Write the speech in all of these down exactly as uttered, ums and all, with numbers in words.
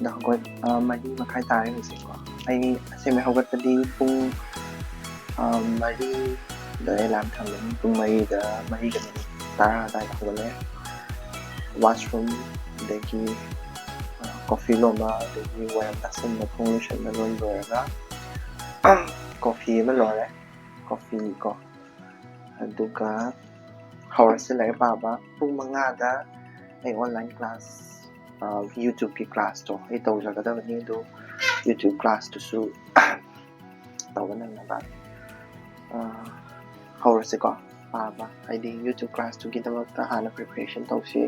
ꯗ ꯍꯧꯒꯠ ꯑ, ꯃꯔꯤ ꯃꯈꯥꯏ ꯇꯥꯔꯦ ꯍꯧꯖꯤꯛꯀꯣ꯫ ꯑꯩ ꯑꯁꯦꯡꯕꯩ ꯍꯧꯒꯠꯄꯗꯤ ꯄꯨꯡ ꯑ, ꯃꯔꯤꯗ ꯑꯦꯂꯥꯔꯝ ꯊꯝꯕꯅꯤ꯫ ꯄꯨꯡ ꯃꯔꯤꯗ, ꯃꯔꯤꯒ ꯃꯤꯅꯤꯠ ꯇꯔꯥ ꯑꯗꯨꯋꯥꯏꯗ ꯍꯧꯒꯠꯂꯛꯑꯦ꯫ ꯋꯥꯁꯔꯨꯝ, ꯑꯗꯒꯤ ꯀꯣꯐꯤ ꯂꯣꯟꯕ, ꯑꯗꯒꯤ ꯋꯥꯏꯔꯝ ꯇꯥꯁꯟꯕ, ꯊꯣꯡ ꯂꯣꯏꯁꯟꯕ ꯂꯣꯏ ꯂꯣꯏꯔꯒ ꯀꯣꯐꯤ ꯑꯃ ꯂꯣꯜꯂꯦ꯫ ꯀꯣꯐꯤ ꯀꯣ꯫ ꯑꯗꯨꯒ ꯍꯧꯔꯁꯤ ꯂꯥꯏꯔꯤꯛ ꯄꯥꯕ꯫ ꯄꯨꯡ ꯃꯉꯥꯗ ꯑꯩ ꯑꯣꯟꯂꯥꯏꯟ ꯀ꯭ꯂꯥꯁ, ꯌꯨꯇ꯭ꯌꯨꯕꯀꯤ ꯀ꯭ꯂꯥꯁꯇꯣ ꯑꯩ ꯇꯧꯖꯒꯗꯕꯅꯤ꯫ ꯑꯗꯨ ꯌꯨꯇ꯭ꯌꯨꯕ ꯀ꯭ꯂꯥꯁꯇꯨꯁꯨ ꯇꯧꯕ ꯅꯪꯅꯕ ꯍꯧꯔꯁꯤꯀꯣ ꯄꯥꯕ꯫ ꯍꯥꯏꯗꯤ ꯌꯨꯇ꯭ꯌꯨꯕ ꯀ꯭ꯂꯥꯁꯇꯨꯒꯤꯗꯃꯛꯇ ꯍꯥꯟꯅ ꯄ꯭ꯔꯤꯄꯦꯔꯦꯁꯟ ꯇꯧꯁꯤ꯫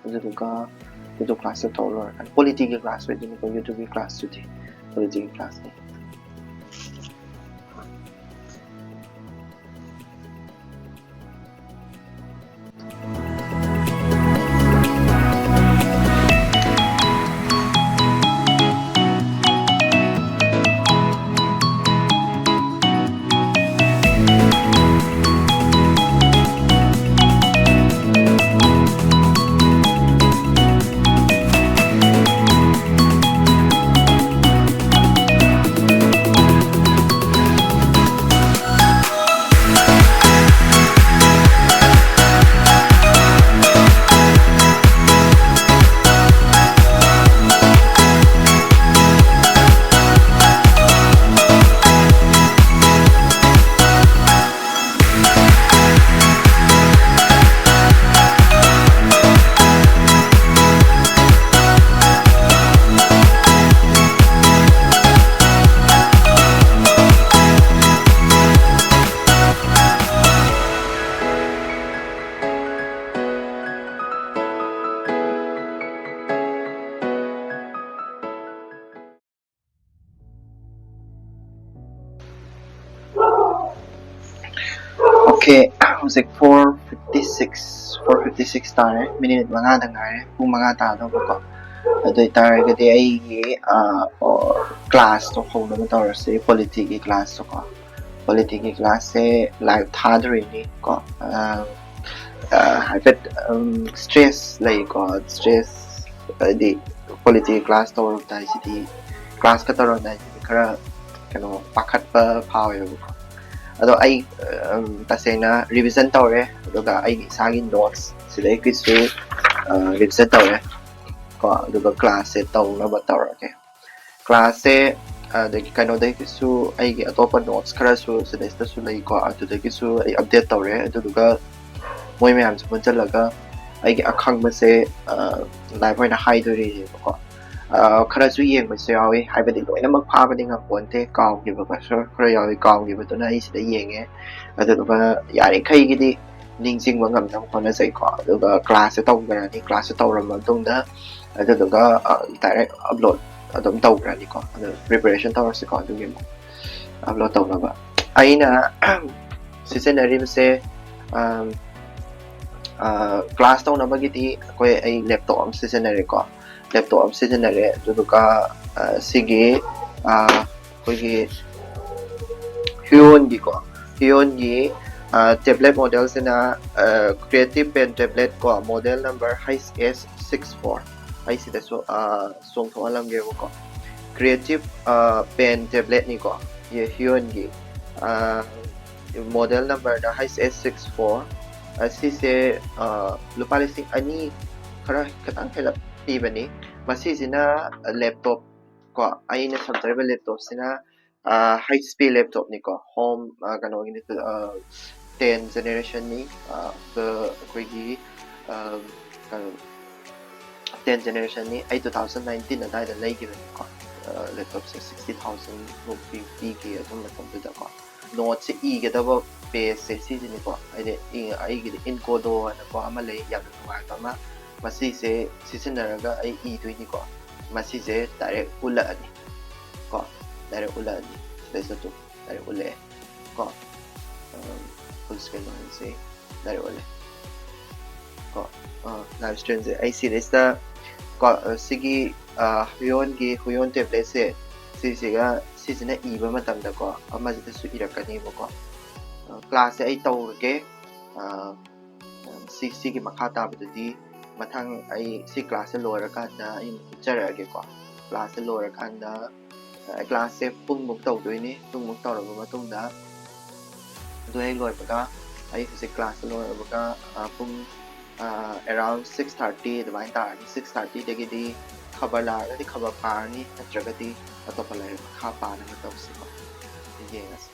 ꯑꯗꯨꯗꯨꯒ ꯌꯨꯇ꯭ꯌꯨꯕ ꯀ꯭ꯂꯥꯁꯇꯨ ꯇꯧ ꯂꯣꯏꯔꯀꯥꯟꯗ ꯄꯣꯂꯤꯇꯤꯒꯤ ꯀ꯭ꯂꯥꯁ ꯑꯣꯏꯗꯣꯏꯅꯤꯀꯣ꯫ ꯌꯨꯇ꯭ꯌꯨꯕꯀꯤ ꯀ꯭ꯂꯥꯁꯇꯨꯗꯤ ꯄꯣꯂꯤꯇꯤꯒꯤ ꯀ꯭ꯂꯥꯁꯅꯤ꯫ Okay, ꯍꯧꯖꯤꯛ four fifty six, four fifty six ꯇꯥꯔꯦ꯫ ꯃꯤꯅꯤꯠ ꯃꯉꯥꯗ ꯉꯥꯏꯔꯦ ꯄꯨꯡ ꯃꯉꯥ ꯇꯥꯗꯧꯕꯀꯣ꯫ ꯑꯗꯨ ꯑꯣꯏꯇꯥꯔꯒꯗꯤ ꯑꯩꯒꯤ ꯀ꯭ꯂꯥꯁꯇꯣ ꯍꯧꯅꯕ ꯇꯧꯔꯁꯤ, ꯄꯣꯂꯤꯇꯤꯒꯤ ꯀ꯭ꯂꯥꯁꯇꯣꯀꯣ꯫ ꯄꯣꯂꯤꯇꯤꯒꯤ ꯀ꯭ꯂꯥꯁꯁꯦ ꯂꯥꯏꯚ ꯊꯥꯗꯣꯔꯤꯅꯤ ꯀꯣ꯫ ꯍꯥꯏꯐꯦꯠ ꯁ꯭ꯇ꯭ꯔꯦꯁ ꯂꯩꯀꯣ꯫ ꯁ꯭ꯇ꯭ꯔꯦꯁ ꯍꯥꯏꯗꯤ quality class ꯇꯧꯔꯝꯗꯥꯏꯁꯤꯗꯤ, classꯀ ꯇꯧꯔꯝꯗꯥꯏꯁꯤꯗꯤ ꯈꯔ ꯀꯩꯅꯣ ꯄꯥꯈꯠꯄ ꯐꯥꯎꯋꯦꯕꯀꯣ꯫ ꯑꯗꯣ ꯑꯩ ꯎꯝ, ꯇꯁꯦꯡꯅ revision ꯇꯧꯔꯦ, ꯑꯗꯨꯒ ꯑꯩꯒꯤ ꯏꯁꯥꯒꯤ notes ꯁꯤꯗꯒꯤꯁꯨ revision ꯇꯧꯔꯦ ꯀꯣ꯫ ꯑꯗꯨꯒ classꯁꯦ ꯇꯧꯅꯕ ꯇꯧꯔꯒꯦ꯫ Classꯁꯦ ꯑꯗꯒꯤ ꯀꯩꯅꯣꯗꯒꯤꯁꯨ, ꯑꯩꯒꯤ ꯑꯇꯣꯞꯄ notes ꯈꯔꯁꯨ ꯁꯤꯗꯩꯁꯤꯗꯁꯨ ꯂꯩꯀꯣ, ꯑꯗꯨꯗꯒꯤꯁꯨ ꯑꯩ update ꯇꯧꯔꯦ꯫ ꯑꯗꯨꯗꯨꯒ ꯃꯣꯏ ꯃꯌꯥꯝꯁꯦ ꯄꯨꯟꯁꯤꯜꯂꯒ ꯑꯩꯒꯤ ꯑꯈꯪꯕꯁꯦ live ꯑꯣꯏꯅ ꯍꯥꯏꯗꯣꯔꯤꯕꯀꯣ꯫ ꯈꯔꯁꯨ ꯌꯦꯡꯕꯁꯨ ꯌꯥꯎꯋꯤ, ꯍꯥꯏꯕꯗꯤ ꯂꯣꯏꯅꯃꯛ ꯐꯥꯕꯗꯤ ꯉꯝꯄꯣꯟꯇꯦ, ꯀꯥꯎꯈꯤꯕ ꯈꯔ ꯈꯔ ꯌꯥꯎꯋꯤ꯫ ꯀꯥꯎꯈꯤꯕꯗꯨꯅ ꯑꯩ ꯁꯤꯗ ꯌꯦꯡꯉꯦ꯫ ꯑꯗꯨꯗꯨꯒ ꯌꯥꯔꯤꯈꯩꯒꯤꯗꯤ ꯅꯤꯡꯁꯤꯡꯕ ꯉꯝꯅꯕ ꯍꯣꯠꯅꯖꯩꯀꯣ꯫ ꯑꯗꯨꯒ classꯁꯦ ꯇꯧꯈ꯭ꯔꯅꯤ, classꯁꯦ ꯇꯧꯔꯕ ꯃꯇꯨꯡꯗ ꯑꯗꯨꯗꯨꯒ direct upload ꯑꯗꯨꯝ ꯇꯧꯈ꯭ꯔꯅꯤꯀꯣ꯫ ꯑꯗꯨ preparation ꯇꯧꯔꯁꯤꯀꯣ, ꯑꯗꯨꯒꯤ ꯑꯃꯨꯛ upload ꯇꯧꯅꯕ꯫ ꯑꯩꯅ ꯁꯤꯖꯤꯟꯅꯔꯤꯕꯁꯦ class ꯇꯧꯅꯕꯒꯤꯗꯤ ꯑꯩꯈꯣꯏ, ꯑꯩ laptop ꯑꯃ ꯁꯤꯖꯤꯟꯅꯔꯦꯀꯣ꯫ Laptop ꯑꯃ ꯁꯤꯖꯤꯟꯅꯔꯦ꯫ ꯑꯗꯨꯗꯨꯒ ꯁꯤꯒꯤ ꯑꯩꯈꯣꯏꯒꯤ Huion ꯒꯤꯀꯣ, Huion ꯒꯤ tablet model ꯁꯤꯅ Creative Pen tablet ꯀꯣ, model number H S six four꯫ ꯑꯩ ꯁꯤꯗꯁꯨ ꯆꯣꯡꯊꯣꯛꯍꯜꯂꯝꯒꯦꯕꯀꯣ꯫ Creative Pen tablet ꯅꯤꯀꯣ, Huion ꯒꯤ model number ꯅ H S six four꯫ ꯑꯁꯤꯁꯦ ꯂꯨꯄꯥ ꯂꯤꯁꯤꯡ ꯑꯅꯤ ꯈꯔ ꯈꯤꯇꯪ ꯍꯦꯜꯂꯞ ꯄꯤꯕꯅꯤ꯫ ꯃꯁꯤꯁꯤꯅ laptop ꯀꯣ, ꯑꯩꯅ ꯊꯝꯖꯔꯤꯕ laptop ꯁꯤꯅ H P laptop ꯅꯤꯀꯣ, home ꯀꯩꯅꯣꯒꯤꯅꯤ, ten generation ꯅꯤ꯫ ꯑꯩꯈꯣꯏꯒꯤ ꯀꯩꯅꯣ ten generation ꯅꯤ꯫ ꯑꯩ two thousand nineteen ꯑꯗꯨꯋꯥꯏꯗ ꯂꯩꯈꯤꯕꯅꯤꯀꯣ꯫ Laptop ꯁꯦ sixty thousand ꯃꯨꯛ ꯄꯤ, ꯄꯤꯈꯤ ꯑꯗꯨ ꯃꯇꯝꯗꯨꯗꯀꯣ꯫ Note ꯁꯦ ꯏꯒꯗꯕ page ꯁꯦ ꯁꯤꯁꯤꯅꯤꯀꯣ꯫ ꯍꯥꯏꯗꯤ ꯑꯩꯒꯤꯗꯤ Inkodo ꯍꯥꯏꯅꯀꯣ ꯑꯃ ꯂꯩ, ꯌꯥꯝꯅ ꯅꯨꯡꯉꯥꯏꯕ ꯑꯃ꯫ ꯃꯁꯤꯁꯦ ꯁꯤꯖꯤꯟꯅꯔꯒ ꯑꯩ ꯏꯗꯣꯏꯅꯤꯀꯣ꯫ ꯃꯁꯤꯁꯦ direct ꯎꯠꯂꯛꯑꯅꯤ ꯀꯣ, direct ꯎꯠꯂꯛꯑꯅꯤ꯫ ꯁꯤꯗꯩꯁꯤꯗ ꯑꯗꯨꯝ direct ꯎꯠꯂꯛꯑꯦ ꯀꯣ꯫ Full screen ꯑꯣꯏꯍꯟꯁꯦ꯫ Direct ꯎꯠꯂꯦ ꯀꯣ꯫ Live stream ꯁꯦ ꯑꯩ ꯁꯤꯗꯩꯁꯤꯗ ꯀꯣ, ꯁꯤꯒꯤ Huion ꯒꯤ Huion tablet ꯁꯦ, ꯁꯤꯁꯤꯒ ꯁꯤꯁꯤꯅ ꯏꯕ ꯃꯇꯝꯗꯀꯣ ꯑꯃꯁꯤꯗꯁꯨ ꯏꯔꯛꯀꯅꯦꯕꯀꯣ꯫ Class ꯁꯦ ꯑꯩ ꯇꯧꯔꯒꯦ꯫ ꯁꯤ, ꯁꯤꯒꯤ ꯃꯈꯥ ꯇꯥꯕꯗꯨꯗꯤ ꯃꯊꯪ ꯑꯩ ꯁꯤ classꯁꯦ ꯂꯣꯏꯔꯀꯥꯟꯗ ꯑꯩ ꯑꯃꯨꯛ ꯎꯠꯆꯔꯛꯑꯒꯦꯀꯣ꯫ Classꯁꯦ ꯂꯣꯏꯔꯀꯥꯟꯗ, ꯑ, classꯁꯦ ꯄꯨꯡꯃꯨꯛ ꯇꯧꯗꯣꯏꯅꯤ꯫ ꯄꯨꯡꯃꯨꯛ ꯇꯧꯔꯕ ꯃꯇꯨꯡꯗ, ꯑꯗꯨ ꯍꯦꯛ ꯂꯣꯏꯕꯒ, ꯑꯩ ꯍꯧꯖꯤꯛ classꯁꯦ ꯂꯣꯏꯔꯕꯒ, ꯑ, ꯄꯨꯡ, ꯑ, around six thirty ꯑꯗꯨꯃꯥꯏꯅ ꯇꯥꯔꯅꯤ꯫ Six thirtyꯗꯒꯤꯗꯤ ꯈꯕꯔ ꯂꯥꯛꯑꯒꯗꯤ ꯈꯕꯔ ꯄꯥꯔꯅꯤ, ꯅꯠꯇ꯭ꯔꯒꯗꯤ ꯑꯇꯣꯞꯄ ꯂꯥꯏꯔꯤꯛ ꯃꯈꯥ ꯄꯥꯅꯕ ꯇꯧꯁꯤꯀꯣ꯫ ꯌꯦꯡꯉꯁꯤ꯫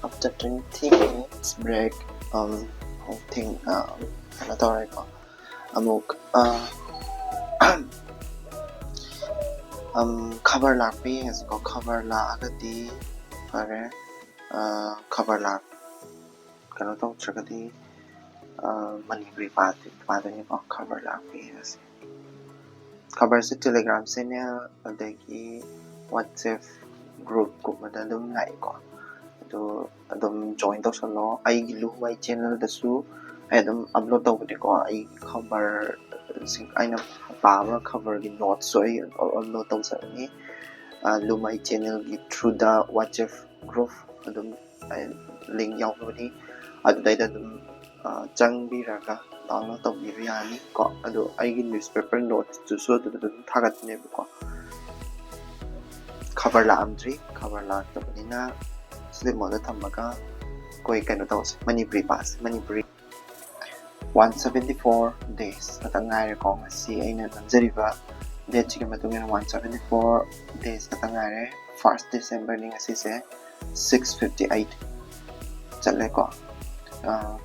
After twenty minutes break, um, I think, um, ꯀꯩꯅꯣ ꯇꯧꯔꯦꯀꯣ꯫ ꯑꯃꯨꯛ, ꯑ, ꯎꯝ, ꯈꯕꯔ ꯂꯥꯛꯄ ꯌꯦꯡꯉꯁꯤꯀꯣ꯫ ꯈꯕꯔ ꯂꯥꯛꯑꯒꯗꯤ ꯐꯔꯦ꯫ ꯑ, ꯈꯕꯔ ꯂꯥꯛ-, ꯀꯩꯅꯣ ꯇꯧꯗ꯭ꯔꯒꯗꯤ, ꯑ, ꯃꯅꯤꯄꯨꯔꯤ ꯄꯥꯗꯣꯏ-, ꯄꯥꯗꯣꯏꯅꯤꯀꯣ꯫ ꯈꯕꯔ ꯂꯥꯛꯄ ꯌꯦꯡꯉꯁꯤ꯫ ꯈꯕꯔꯁꯦ Telegram channel ꯑꯗꯒꯤ WhatsApp groupꯀꯨꯝꯕꯗ ꯑꯗꯨꯝ ꯂꯥꯛꯑꯦꯀꯣ꯫ ꯑꯗꯨ ꯑꯗꯨꯝ join ꯇꯧꯁꯜꯂꯣ꯫ ꯑꯩꯒꯤ ꯂꯨꯃꯥꯏ channelꯗꯁꯨ ꯑꯩ ꯑꯗꯨꯝ upload ꯇꯧꯕꯅꯦꯀꯣ꯫ ꯑꯩꯒꯤ ꯈꯕꯔꯁꯤꯡ, ꯑꯩꯅ ꯄꯥꯕ ꯈꯕꯔꯒꯤ notesꯁꯨ ꯑꯩ upload ꯇꯧꯖꯕꯅꯤ꯫ ꯑ, ꯂꯨꯃꯥꯏ channelꯒꯤ through the WhatsApp group ꯑꯗꯨꯝ link ꯌꯥꯎꯕꯅꯤ꯫ ꯑꯗꯨꯗꯩꯗ ꯑꯗꯨꯝ, ꯑ, ꯆꯪꯕꯤꯔꯒ download ꯇꯧꯕꯤꯕ ꯌꯥꯅꯤ ꯀꯣ꯫ ꯑꯗꯣ ꯑꯩꯒꯤ newspaper notesꯇꯨꯁꯨ ꯑꯗꯨꯗ ꯑꯗꯨꯝ ꯊꯥꯒꯠꯄꯅꯦꯕꯀꯣ꯫ ꯈꯕꯔ ꯂꯥꯛꯑꯝꯗ꯭ꯔꯤ, ꯈꯕꯔ ꯂꯥꯛꯇꯕꯅꯤꯅ sleep modeꯗ ꯊꯝꯃꯒ ꯑꯩꯈꯣꯏ ꯀꯩꯅꯣ ꯇꯧꯁꯦ, Manipuri ꯄꯥꯁꯦ, Manipuri. One seventy four days ꯈꯛꯇ ꯉꯥꯏꯔꯦꯀꯣ꯫ ꯉꯁꯤ ꯑꯩꯅ ꯅꯝꯖꯔꯤꯕ date ꯁꯤꯒꯤ ꯃꯇꯨꯡ ꯏꯟꯅ one seventy four days ꯈꯛꯇ ꯉꯥꯏꯔꯦ꯫ First December ꯅꯤ ꯉꯁꯤꯁꯦ꯫ Six fifty eight ꯆꯠꯂꯦꯀꯣ꯫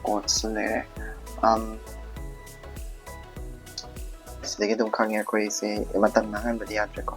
Quotes ꯁꯨ ꯂꯩꯔꯦ꯫ ꯑꯝ, ꯁꯤꯗꯒꯤ ꯑꯗꯨꯝ ꯈꯪꯉꯦ ꯑꯩꯈꯣꯏꯁꯦ ꯃꯇꯝ ꯃꯥꯡꯍꯟꯕꯗꯤ ꯌꯥꯗ꯭ꯔꯦꯀꯣ꯫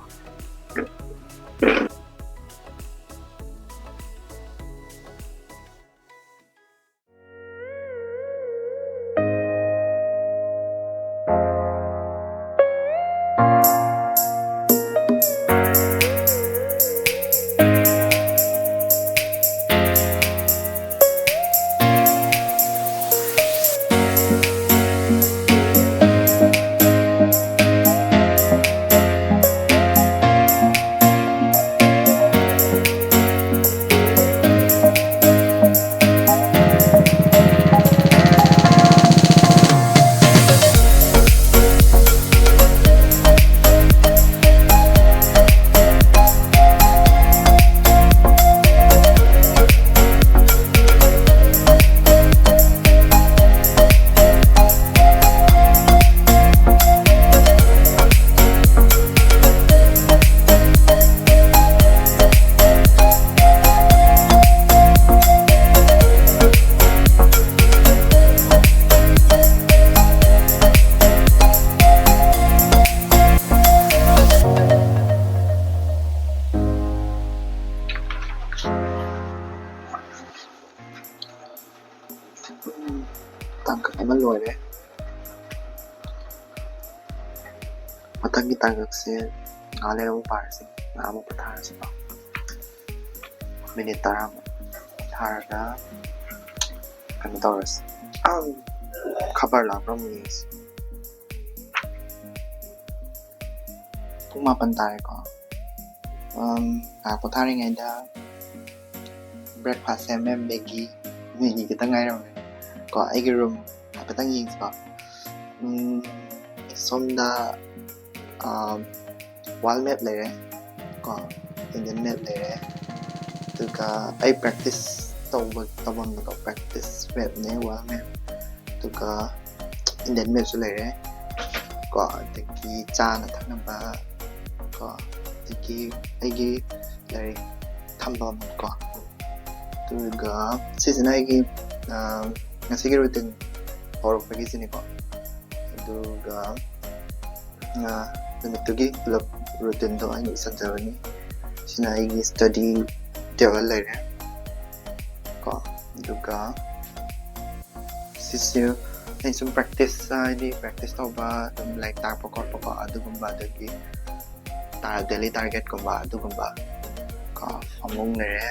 ꯇꯥꯡꯀꯛ ꯑꯃ ꯂꯣꯏꯔꯦ꯫ ꯃꯊꯪꯒꯤ ꯇꯥꯡꯀꯛꯁꯦ ꯉꯥꯏꯍꯥꯛ ꯂꯩꯔ ꯑꯃꯨꯛ ꯄꯥꯔꯁꯤ꯫ ꯉꯥꯏꯍꯥꯛ ꯑꯃꯨꯛ ꯄꯣꯊꯥꯔꯁꯤꯀꯣ꯫ Minute ꯇꯔꯥꯃꯨꯛ ꯄꯣꯊꯥꯔꯒ ꯀꯩꯅꯣ ꯇꯧꯔꯁꯤ꯫ ꯑꯝ, ꯈꯕꯔ ꯂꯥꯛꯄ꯭ꯔꯥ ꯑꯃꯨꯛ ꯌꯦꯡꯁꯤ꯫ ꯄꯨꯡ ꯃꯥꯄꯟ ꯇꯥꯔꯦꯀꯣ꯫ ꯑꯝ, ꯉꯥꯏꯍꯥꯛ ꯄꯣꯊꯥꯔꯤꯉꯩꯗ breakfast ꯁꯦꯝꯃꯦ꯫ Maggi, Maggi ꯈꯤꯇꯪ ꯉꯥꯏꯔꯝꯃꯦ꯫ ꯀꯣ, ꯑꯩꯒꯤ room ꯍꯥꯏꯐꯦꯠꯇꯪ ꯌꯦꯡꯁꯤꯀꯣ꯫ ꯎꯝ, ꯁꯣꯝꯗ, ꯑꯝ, wall map ꯂꯩꯔꯦ꯫ ꯀꯣ, Indian map ꯂꯩꯔꯦ꯫ ꯑꯗꯨꯒ ꯑꯩ practice ꯇꯧꯕ, ꯇꯧꯐꯝꯗꯀꯣ, practice map ꯅꯦ, wall map꯫ ꯑꯗꯨꯒ Indian mapꯁꯨ ꯂꯩꯔꯦ ꯀꯣ, ꯑꯗꯒꯤ ꯆꯥꯅ ꯊꯛꯅꯕ ꯀꯣ, ꯑꯗꯒꯤ ꯑꯩꯒꯤ ꯂꯥꯏꯔꯤꯛ ꯊꯝꯐꯝ ꯀꯣ, ꯑꯗꯨꯒ ꯁꯤꯁꯤꯅ ꯑꯩꯒꯤ ꯉꯁꯤꯒꯤ routine ꯍꯧꯔꯛꯄꯒꯤꯁꯤꯅꯤꯀꯣ꯫ ꯑꯗꯨꯒ ꯅꯨꯃꯤꯠꯇꯨꯒꯤ ꯄꯨꯂꯞ routineꯗꯣ ꯑꯩꯅ ꯏꯁꯟꯖꯕꯅꯤ꯫ ꯁꯤꯅ ꯑꯩꯒꯤ study table ꯂꯩꯔꯦ ꯀꯣ꯫ ꯑꯗꯨꯒ ꯁꯤꯁꯨ ꯑꯩ ꯁꯨꯝ practice, ꯍꯥꯏꯗꯤ practice ꯇꯧꯕ, ꯑꯗꯨꯝ ꯂꯥꯏꯔꯤꯛ ꯇꯥꯛꯄ ꯈꯣꯠꯄ ꯀꯣ, ꯑꯗꯨꯒꯨꯝꯕ, ꯑꯗꯒꯤ daily targetꯀꯨꯝꯕ ꯑꯗꯨꯒꯨꯝꯕ ꯀꯣ꯫ ꯐꯃꯨꯡ ꯂꯩꯔꯦ,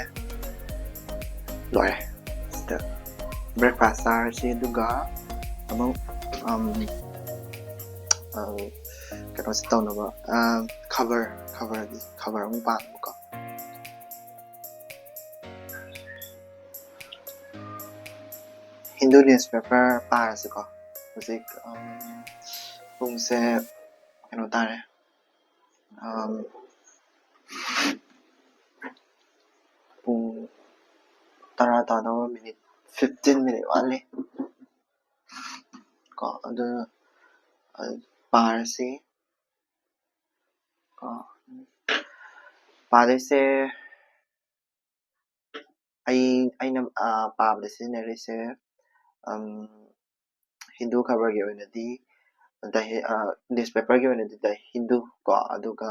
ꯂꯣꯏꯔꯦ꯫ ꯁꯤꯗ breakfast ꯆꯥꯔꯁꯤ, ꯑꯗꯨꯒ ꯑꯃꯨꯛ ꯀꯩꯅꯣꯁꯤ ꯇꯧꯅꯕ, ꯈꯕꯔ ꯈꯕꯔꯒꯤ ꯈꯕꯔ ꯑꯃꯨꯛ ꯄꯥꯅꯕꯀꯣ꯫ Hindu newspaper ꯄꯥꯔꯁꯤꯀꯣ꯫ ꯍꯧꯖꯤꯛ ꯄꯨꯡꯁꯦ ꯀꯩꯅꯣ ꯇꯥꯔꯦ, ꯄꯨꯡ ꯇꯔꯥ ꯇꯥꯗꯧꯕ minute, fifteen minute ꯋꯥꯠꯂꯤ ꯀꯣ꯫ ꯑꯗꯨ ꯄꯥꯔꯁꯤ ꯀꯣ꯫ ꯄꯥꯗꯣꯏꯁꯦ ꯑꯩ ꯑꯩꯅ ꯄꯥꯕꯗ ꯁꯤꯖꯤꯟꯅꯔꯤꯁꯦ ꯍꯤꯟꯗꯨ ꯈꯕꯔꯒꯤ ꯑꯣꯏꯅꯗꯤ ꯗ newspaperꯒꯤ ꯑꯣꯏꯅꯗꯤ The Hindu ꯀꯣ, ꯑꯗꯨꯒ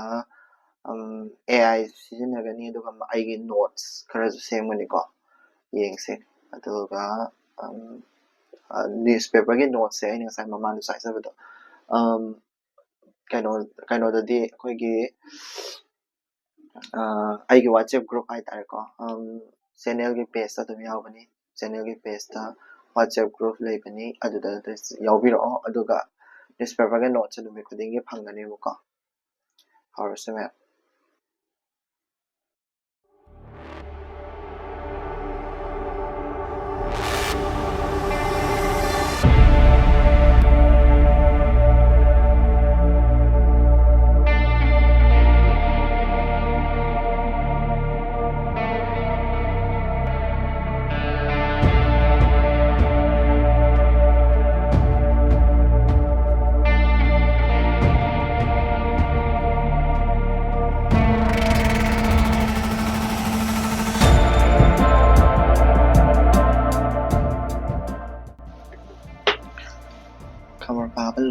AI ꯁꯤꯖꯤꯟꯅꯒꯅꯤ, ꯑꯗꯨꯒ ꯑꯩꯒꯤ notes ꯈꯔꯁꯨ ꯁꯦꯝꯒꯅꯤꯀꯣ꯫ ꯌꯦꯡꯁꯦ꯫ ꯑꯗꯨꯒ newspaperꯒꯤ notesꯁꯦ ꯑꯩꯅ ꯉꯁꯥꯏ ꯃꯃꯥꯡꯗꯁꯨ ꯍꯥꯏꯖꯕꯗꯣ, ꯀꯩꯅꯣ ꯀꯩꯅꯣꯗꯗꯤ ꯑꯩꯈꯣꯏꯒꯤ ꯑꯩꯒꯤ WhatsApp group ꯍꯥꯏꯇꯥꯔꯦꯀꯣ, channelꯒꯤ pageꯇ ꯑꯗꯨꯝ ꯌꯥꯎꯒꯅꯤ꯫ Channelꯒꯤ pageꯇ WhatsApp group ꯂꯩꯕꯅꯤ, ꯑꯗꯨꯗ ꯌꯥꯎꯕꯤꯔꯛꯑꯣ꯫ ꯑꯗꯨꯒ newspaperꯒꯤ notesꯁꯦ ꯅꯨꯃꯤꯠ ꯈꯨꯗꯤꯡꯒꯤ ꯐꯪꯒꯅꯦꯕꯀꯣ꯫ ꯍꯧꯔꯁꯤ ꯃꯌꯥꯝ꯫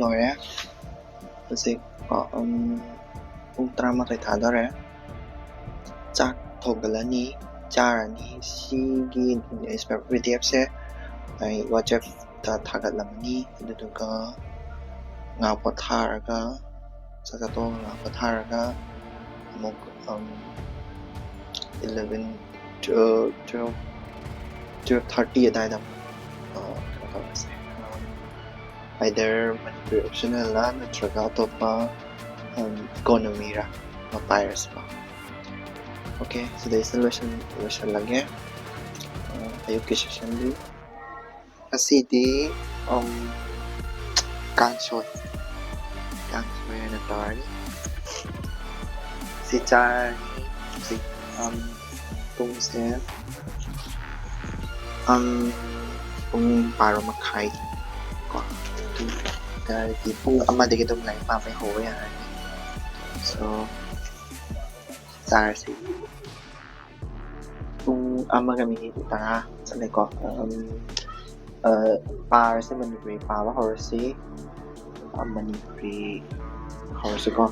ꯂꯣꯏꯔꯦ꯫ ꯍꯧꯖꯤꯛ ꯀꯣ, ꯎꯝ, ꯄꯨꯡ ꯇꯔꯥꯃꯥꯊꯣꯏ ꯊꯥꯗꯣꯔꯦ꯫ ꯆꯥꯛ ꯊꯣꯡꯒꯠꯂꯅꯤ, ꯆꯥꯔꯅꯤ꯫ ꯁꯤꯒꯤ ꯅ꯭ꯌꯨꯁꯄꯦꯄꯔ ꯄꯤ ꯗꯤ ꯑꯦꯐꯁꯦ ꯑꯩ ꯋꯥꯆꯦꯞꯇ ꯊꯥꯒꯠꯂꯝꯃꯅꯤ꯫ ꯑꯗꯨꯗꯨꯒ ꯉꯥꯏꯍꯥꯛ ꯄꯣꯊꯥꯔꯒ, ꯆꯥꯛ ꯆꯥꯊꯣꯛꯑꯒ ꯉꯥꯏꯍꯥꯛ ꯄꯣꯊꯥꯔꯒ ꯑꯃꯨꯛ, ꯎꯝ, eleven, twelve, twelve, twelve thirty ꯑꯗꯨꯋꯥꯏꯗ ꯑꯃꯨꯛ, ꯑ, ꯀꯩꯅꯣ ꯇꯧꯔꯁꯦ꯫ ꯑꯥꯏꯗꯔ ꯃꯅꯤꯄꯨꯔꯤ ꯑꯣꯞꯁꯅꯦꯜꯂ ꯅꯠꯇ꯭ꯔꯒ ꯑꯇꯣꯞꯄ, ꯎꯝ, ꯏꯀꯣꯅꯣꯃꯤꯔ ꯑꯃ ꯄꯥꯏꯔꯁꯤꯀꯣ꯫ ꯑꯣꯀꯦ, ꯁꯤꯗꯩꯁꯤꯗ ꯂꯣꯏꯁꯤꯟ-, ꯂꯣꯏꯁꯤꯜꯂꯒꯦ, ꯑ, ꯑꯌꯨꯛꯀꯤ ꯁꯦꯁꯟꯗꯤ꯫ ꯉꯁꯤꯗꯤ, ꯎꯝ, ꯀꯥꯡꯁꯣꯏ, ꯀꯥꯡꯁꯣꯏ ꯑꯣꯏꯅ ꯇꯧꯔꯅꯤ꯫ ꯁꯤ ꯆꯥꯔꯅꯤ꯫ ꯍꯧꯖꯤꯛ, ꯎꯝ, ꯄꯨꯡꯁꯦ, ꯎꯝ, ꯄꯨꯡ ꯕꯥꯔꯣ ꯃꯈꯥꯏ ꯀꯣ, ꯑꯗꯨꯝ ꯑꯗꯨꯗꯤ ꯄꯨꯡ ꯑꯃꯗꯒꯤ ꯑꯗꯨꯝ ꯂꯥꯏꯔꯤꯛ ꯄꯥꯕ ꯍꯧꯕ ꯌꯥꯔꯅꯤ꯫ So, ꯆꯥꯔꯁꯤ꯫ ꯄꯨꯡ ꯑꯃꯒ ꯃꯤꯅꯤꯠ ꯇꯔꯥ ꯆꯠꯂꯦꯀꯣ꯫ ꯎꯝ, ꯑ, ꯄꯥꯔꯁꯤ, ꯃꯅꯤꯄꯨꯔꯤ ꯄꯥꯕ ꯍꯧꯔꯁꯤ꯫ ꯑ, ꯃꯅꯤꯄꯨꯔꯤ ꯍꯧꯔꯁꯤꯀꯣ꯫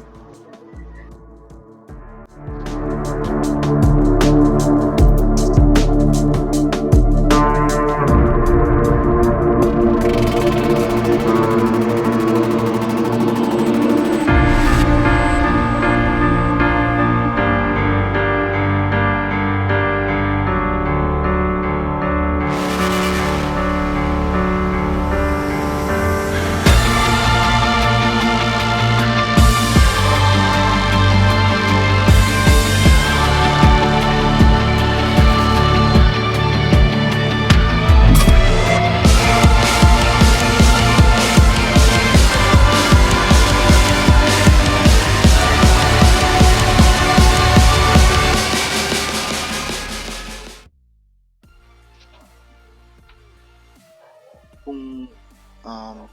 ꯄꯨꯡ, ꯑꯥ,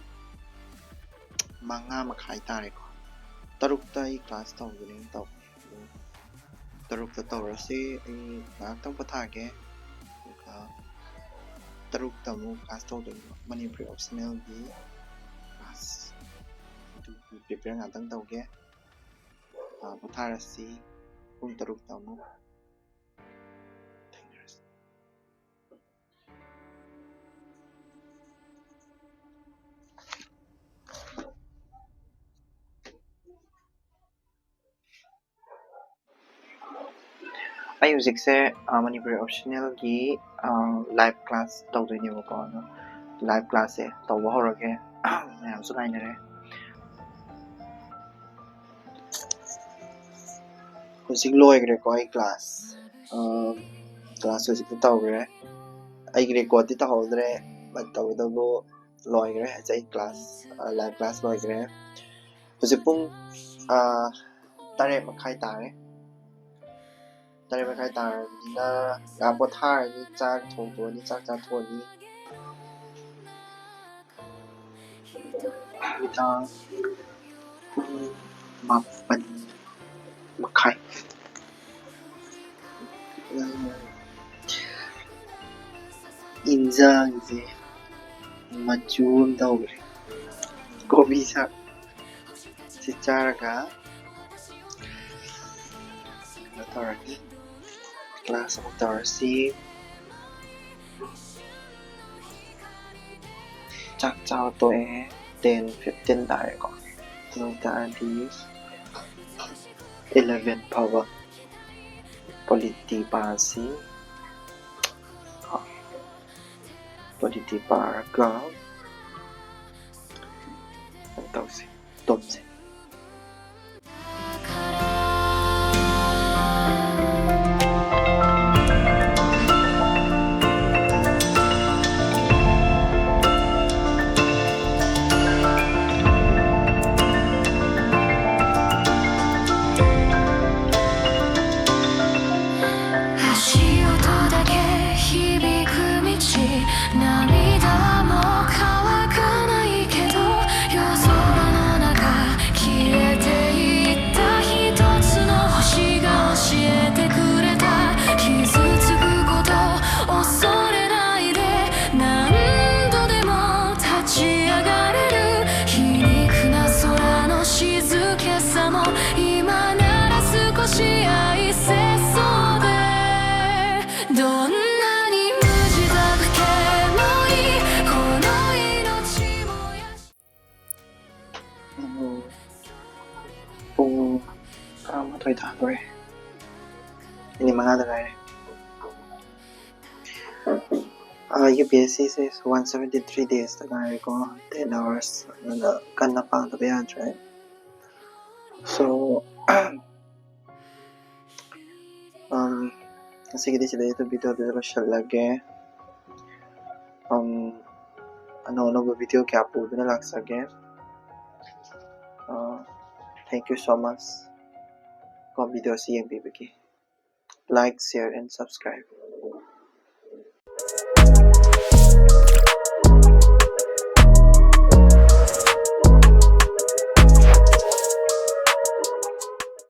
ꯃꯉꯥ ꯃꯈꯥꯏ ꯇꯥꯔꯦꯀꯣ꯫ ꯇꯔꯨꯛꯇ ꯑꯩ ꯀ꯭ꯂꯥꯁ ꯇꯧꯒꯅꯤ ꯇꯧꯕꯅꯦ꯫ ꯑꯗꯨ ꯇꯔꯨꯛꯇ ꯇꯧꯔꯁꯤ꯫ ꯑꯩ ꯉꯥꯏꯍꯥꯛꯇꯪ ꯄꯣꯊꯥꯒꯦ꯫ ꯑꯗꯨꯒ ꯇꯔꯨꯛꯇ ꯑꯃꯨꯛ ꯀ꯭ꯂꯥꯁ ꯇꯧꯗꯣꯏꯅꯦ, ꯃꯅꯤꯄꯨꯔꯤ ꯑꯣꯞꯁꯅꯦꯜꯒꯤ ꯀ꯭ꯂꯥꯁ꯫ Prepare ꯉꯥꯛꯇꯪ ꯇꯧꯒꯦ꯫ ꯑ, ꯄꯣꯊꯥꯔꯁꯤ꯫ ꯄꯨꯡ ꯇꯔꯨꯛꯇ ꯑꯃꯨꯛ ꯊꯦꯡꯅꯔꯁꯤ꯫ ꯑꯩ ꯍꯧꯖꯤꯛꯁꯦ, ꯑ, ꯃꯅꯤꯄꯨꯔꯤ optional ꯒꯤ, ꯑ, live class ꯇꯧꯗꯣꯏꯅꯦꯕꯀꯣ꯫ ꯑꯗꯣ live class ꯁꯦ ꯇꯧꯕ ꯍꯧꯔꯒꯦ꯫ ꯃꯌꯥꯝꯁꯨ ꯉꯥꯏꯅꯔꯦ꯫ ꯍꯧꯖꯤꯛ ꯂꯣꯏꯈ꯭ꯔꯦꯀꯣ ꯑꯩ class꯫ ꯑ, class ꯍꯧꯖꯤꯛꯇꯤ ꯇꯧꯈ꯭ꯔꯦ꯫ ꯑꯩꯒꯤ record ꯇꯤ ꯇꯧꯍꯧꯗ꯭ꯔꯦ, but ꯇꯧꯕꯇꯕꯨ ꯂꯣꯏꯈ꯭ꯔꯦ꯫ ꯍꯧꯖꯤꯛ ꯑꯩ class, ꯑ, live class ꯂꯣꯏꯈ꯭ꯔꯦ꯫ ꯍꯧꯖꯤꯛ ꯄꯨꯡ, ꯑ, ꯇꯔꯦꯠ ꯃꯈꯥꯏ ꯇꯥꯔꯦ꯫ ꯇꯔꯦꯠ ꯃꯈꯥꯏ ꯇꯥꯔꯕꯅꯤꯅ ꯉꯥꯏꯍꯥꯛ ꯄꯣꯊꯥꯔꯅꯤ, ꯆꯥꯛ ꯊꯣꯡꯗꯣꯛꯑꯅꯤ, ꯆꯥꯛ ꯆꯥꯊꯣꯛꯑꯅꯤ꯫ ꯅꯨꯃꯤꯗꯥꯡ ꯄꯨꯡ ꯃꯥꯄꯟ ꯃꯈꯥꯏ꯫ ꯎꯝ, ꯏꯟꯖꯥꯡꯁꯦ ꯃꯆꯨ ꯑꯃ ꯇꯧꯈ꯭ꯔꯦ꯫ ꯀꯣꯕꯤ ꯁꯥꯛ꯫ ꯁꯤ ꯆꯥꯔꯒ ꯀꯩꯅꯣ ꯇꯧꯔꯅꯤ, class ꯑꯃꯨꯛ ꯇꯧꯔꯁꯤ꯫ ꯆꯥꯛ ꯆꯥꯕ ꯇꯣꯛꯑꯦ, ten fifteen ꯇꯥꯔꯦꯀꯣ꯫ ꯑꯗꯨ ꯑꯣꯏꯇꯥꯔꯗꯤ eleven ꯐꯥꯎꯕ polity ꯄꯥꯁꯤ꯫ Polity ꯄꯥꯔꯒ ꯀꯩꯅꯣ ꯇꯧꯁꯤ, ꯇꯨꯝꯁꯤ꯫ ꯍꯣꯏ, ꯊꯥꯗꯣꯔꯦ꯫ ꯃꯤꯅꯤꯠ ꯃꯉꯥꯗ ꯉꯥꯏꯔꯦ꯫ ꯌꯨ ꯄꯤ ꯑꯦꯁ ꯁꯤꯁꯦ ꯋꯥꯟ ꯁꯕꯦꯟꯇꯤ ꯊ꯭ꯔꯤ ꯗꯦꯖꯇ ꯉꯥꯏꯔꯦꯀꯣ, ꯇꯦꯟ ꯑꯋꯥꯔꯁ꯫ ꯑꯗꯨꯅ ꯀꯟꯅ ꯄꯥꯗꯕ ꯌꯥꯗ꯭ꯔꯦ꯫ ꯁꯣ ꯉꯁꯤꯒꯤꯗꯤ ꯁꯤꯗꯩꯗ ꯚꯤꯗꯤꯑꯣꯗꯨ ꯂꯣꯏꯁꯤꯜꯂꯒꯦ꯫ ꯑꯅꯧ ꯑꯅꯧꯕ ꯚꯤꯗꯤꯑꯣ ꯀꯌꯥ ꯄꯨꯗꯨꯅ ꯂꯥꯛꯆꯒꯦ꯫ Thank you so much ꯀꯣ, ꯚꯤꯗꯤꯑꯣꯁꯤ ꯌꯦꯡꯕꯤꯕꯒꯤ꯫ Like, share and subscribe.